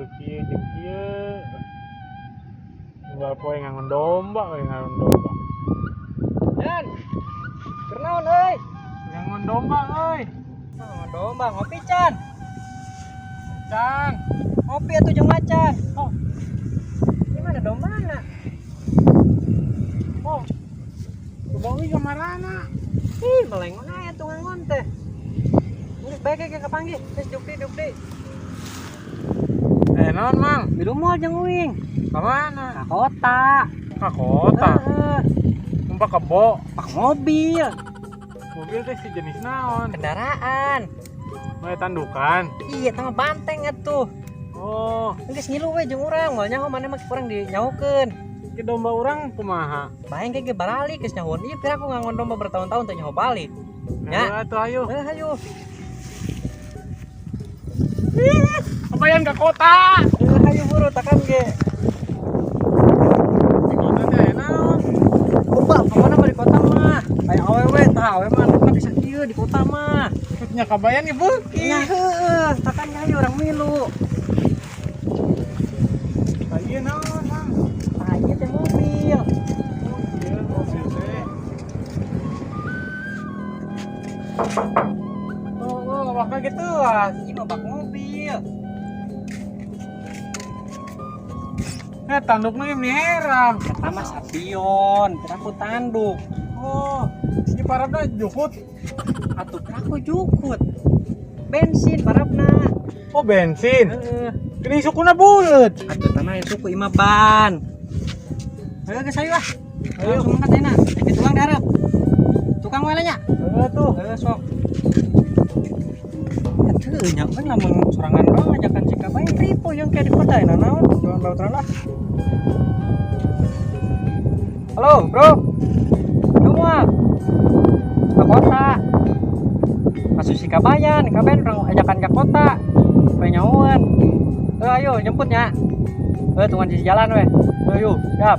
Lembur kieu jeung kieu. Unggal poe ngangon domba we ngangon domba. Yan. Keur naon euy? Ngangon domba euy. Ngangon domba ngopi can. Can. Ngopi atuh jeung macan. Oh. Gimana dombana? Oh. Kebawi ka marana. Ih, melengon aya tuh ngangon teh. Geus bae ke kapanggih. Geus dukti-dukti. Eh, naon, Mang? Milu moal jeung uing. Ka mana? Ka kota. Ka kota. Heeh. Numpak kebo. Pak mobil, Mobil teh si jenis naon? Kendaraan. Moe tandukan. Iya, tama banteng atuh. Oh, Geus ngilu we jeung urang, moal nyaho maneh mah kurang dinyahokeun. Ke domba urang kumaha? Baeng ge baralik geus nyahoan. Ieu pira aku ngangon domba bertahun-tahun teu nyaho balik. Ya, atuh ayo. Heuh, hayu. Kebayan ke kota. Heuh, hayu buru takan ge. Di kota teh naon? Domba pokona mah di kota mah. Aya awewe tah awewe mah nu bisa kieu di kota mah. Nya kabayan ge beuki. Nya heueuh, takan ge hayu urang milu. Tah ieu naon, Mang? Tah ieu teh mobil. Oh, ieu mobil teh. Oh, oh, bakal gitu ah. Ieu mah bak mobil. Eh, tandukna ge herang. Eta mah sapion, piraku tanduk. Oh, si parabna jukut. Atuh piraku jukut. Bensin parabna. Oh, bensin. Heeh. Geuning sukuna buleut. Atuh tanah suku imah ban. Ayo geus ayo ah. Ayo. Langsung angkat enak. Di tukang dihareup. Tukang we nya. Heeh tuh. Heeh sok. Atuh nya kan lamun sorangan doang ajakan si kabayan ripo yang kayak di kota enak naon. Jangan bauteran lah. Halo, Bro. Lu moal? Ke kota. Masuk si kabayan, kabayan urang ajakan ke kota. Supaya nyahoan. Ayo jemput nya. Tungguan di jalan we. Ayo, siap.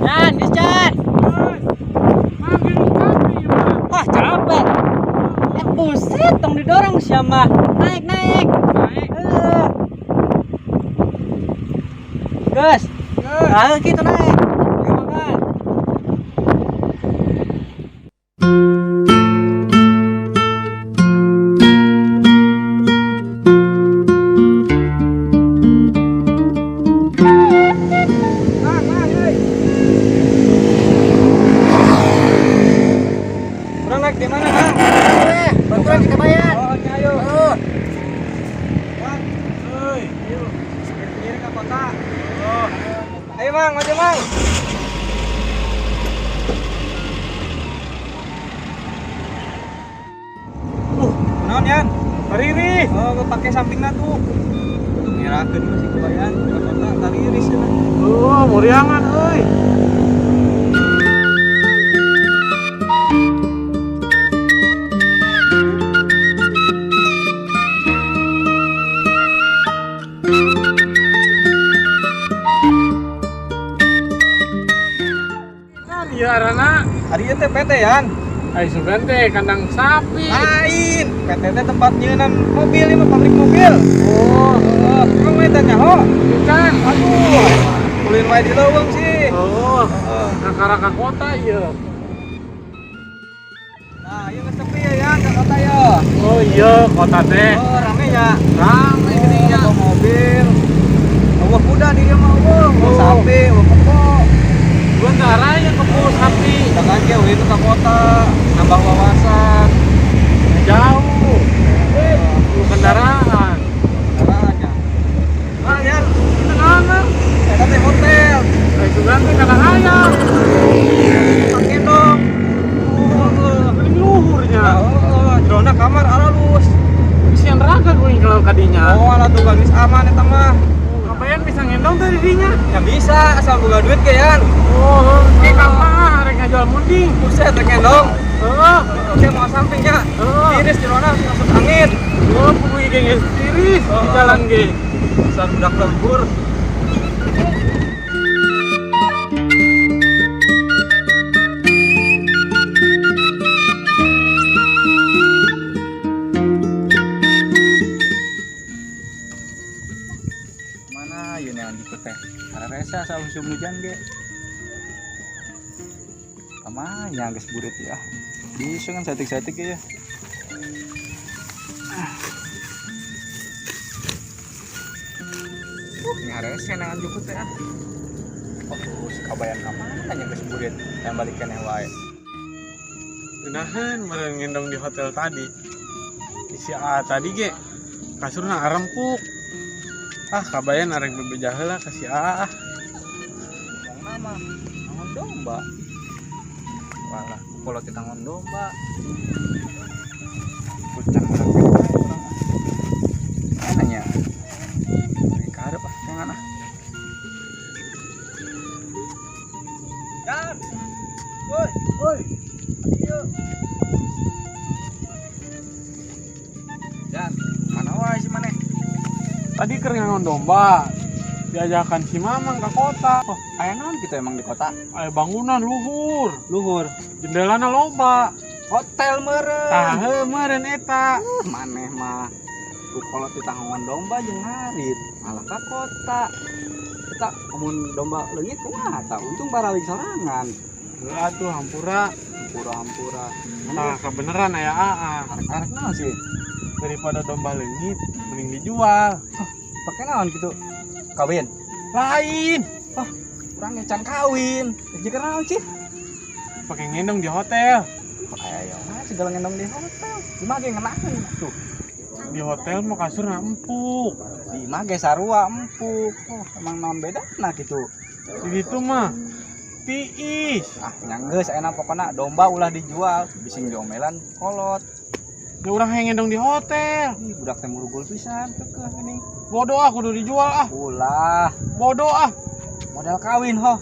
Jan, geus Jan. Mang, geuning capek ieu mah. Wah, capek. Buset, tong didorong sia mah. Naik, naik. Naik. Heeh. Geus. Geus. Nah, gitu naik. Ayo makan. Mang, mang, euy. Urang naik di mana, Mang? Bantuan si kabayan. Oh, nya ayo. Heeh. Mang, euy. Ayo, sendiri ke kota. Oh. Ayo, Mang, maju, Mang. Naon, Yan? Tariris. Oh, gua pakai sampingna tuh. Tuh ngirakeun mah si kabayan ke kota tariris cenah. Oh, muriangan euy. Kan ieu arana Ari ieu teh PT, Yan. ai sugan teh kandang sapi. Lain, PT teh tempat nyeunan mobil ieu mah pabrik mobil. Oh, Heeh, emang we teh nyaho? bukan. Aduh, ulin wae di leuweung sih. Oh, Heeh. kakara ka kota ieu. Nah, ieu geus sepi ya, Yan, ka kota ya. Oh iya, kota teh. Oh, rame ya. Rame geuning nya. Oh, mobil. Eueuh kuda di dieu mah eueuh, eueuh Oh. sapi, eueuh kebo. Gua darah yang kebo sapi. Jangan ge ulin ke kota, nambah wawasan. Jauh. Lu kendaraan. Kendaraan ya. Ah, Yan, Itu naon, Mang? eta teh hotel. Ai sugan teh kandang ayam. Pake dong. Oh, geuning luhurnya. Heeh, jerona kamar aralus. Isian raga gue kalau kadinya. Oh, alah tuh geus aman eta mah. Ngapain bisa ngendong tuh didinya? Ya bisa, asal boga duit ge, Yan. Oh, kayak kapan rek ngajual munding. Buset, rek ngendong. Heeh. Oke, mau sampingnya. Heeh. Tiris jerona masuk angin. Oh, puguh ge geus tiris di jalan ge. Dasar budak lembur. asa usum hujan ge. Kamanya geus burit ya. Bisa kan saeutik-saeutik ya. Ngarese nangan jukut teh ah. Oh, si Kabayan ka mana nya geus burit yang balik keneh wae. Nahan meureun ngendong di hotel tadi. Si A tadi ge kasurna arempuk. Ah, Kabayan arek bebeja heula ka si A ah. Ngomong nama ngangon domba. Walah, kolot kita ngangon domba. Kucang urang urang. Mana nya? Karep ah, jangan ah. Jan. Woi, woi. Ayo. Jan, mana wae si maneh? Tadi keur ngangon domba. Diajakan si Mamang ke kota. Oh, aya naon kitu emang di kota? Aya bangunan luhur. Luhur. Jendelana loba. Hotel meureun. Tah heuh meureun eta. Maneh mah ku kolot di tanggungan domba jeung ngarit malah ka kota. Eta amun domba leungit kumaha tah? Untung baraling sorangan. Heuh atuh hampura. Hampura-hampura. Nah, kebeneran aya AA. Arek-arek naon sih? Daripada domba leungit mending dijual. Pake naon kitu? Kawin. Lain. Urang ge can kawin. Jeung naon sih? Pakai ngendong di hotel. Ayo, segala ngendong di hotel. Di mah ge ngeunaheun tuh. Di hotel mah kasurna empuk. Di mah ge sarua empuk. Oh, emang naon bedana kitu? Di ditu mah tiis. Ah, nya geus ayeuna pokona domba ulah dijual, bising diomelan kolot. Ya urang hayang ngendong di hotel. Ih, budak teh murugul pisan keukeuh geuning. Bodoh ah kudu dijual ah. Ulah, Bodoh ah. modal kawin ho.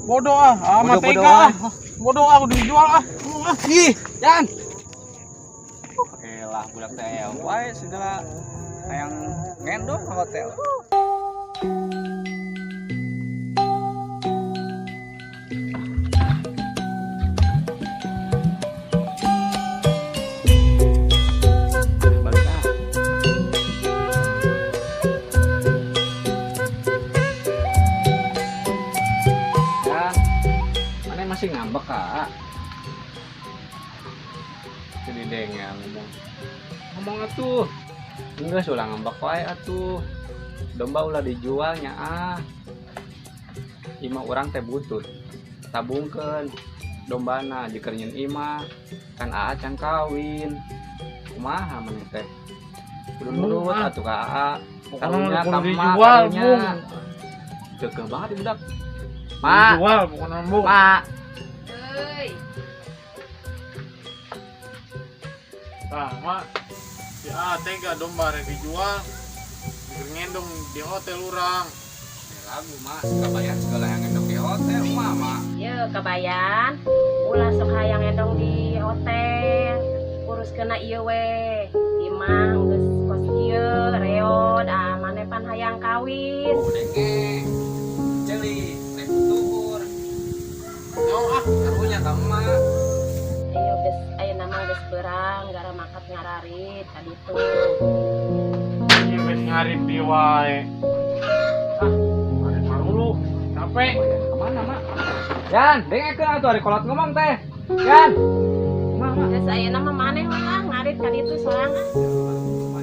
Bodoh ah. Ah mah tega ah. Bodoh ah kudu dijual ah. Ngomong ah. Ih, Jan. Elah budak teh wae segala hayang ngendong ke hotel. Balik ah. Ya, mana masih ngambek kak? Jadi dengel ngomong. Ngomong atuh. Enggak ulah ngambek wae atuh. Domba ulah dijualnya ah. Imah urang teh butut. Tabungkeun dombana jeung nyeun imah. Kan aa can kawin. Kumaha maneh teh? Kudu nurut Ah. atuh ka aa. Pokoknya Karunya kudu ka emak, dijual, karunya. Bung. Keukeuh banget ieu budak. Ma, Dijual pokoknya Bung. ma. Euy, Tah, mak. Si A tega domba rek dijual. Keur ngendong di hotel urang. Lagu mah, Kabayan segala yang ngendong di hotel mah, ma. ye Kabayan, ulah sok hayang ngendong di hotel. Urus kena ieu we. Imah geus kos kieu reod, ah maneh pan hayang kawin. Denge. Jeli, rek tuhur. Nyaho ah. Karunya ka emak. Ayo geus ayeuna mah geus beurang gara makat ngararit ka ditu. Ieu geus ngarit di wae. Ah, ngarit marulu. Capek. Kemana, Mak? Yan, dengekeun atuh ari kolot ngomong teh. Yan. Kumaha, Mak? Geus ayeuna mah maneh we lah ngarit ka ditu sorangan.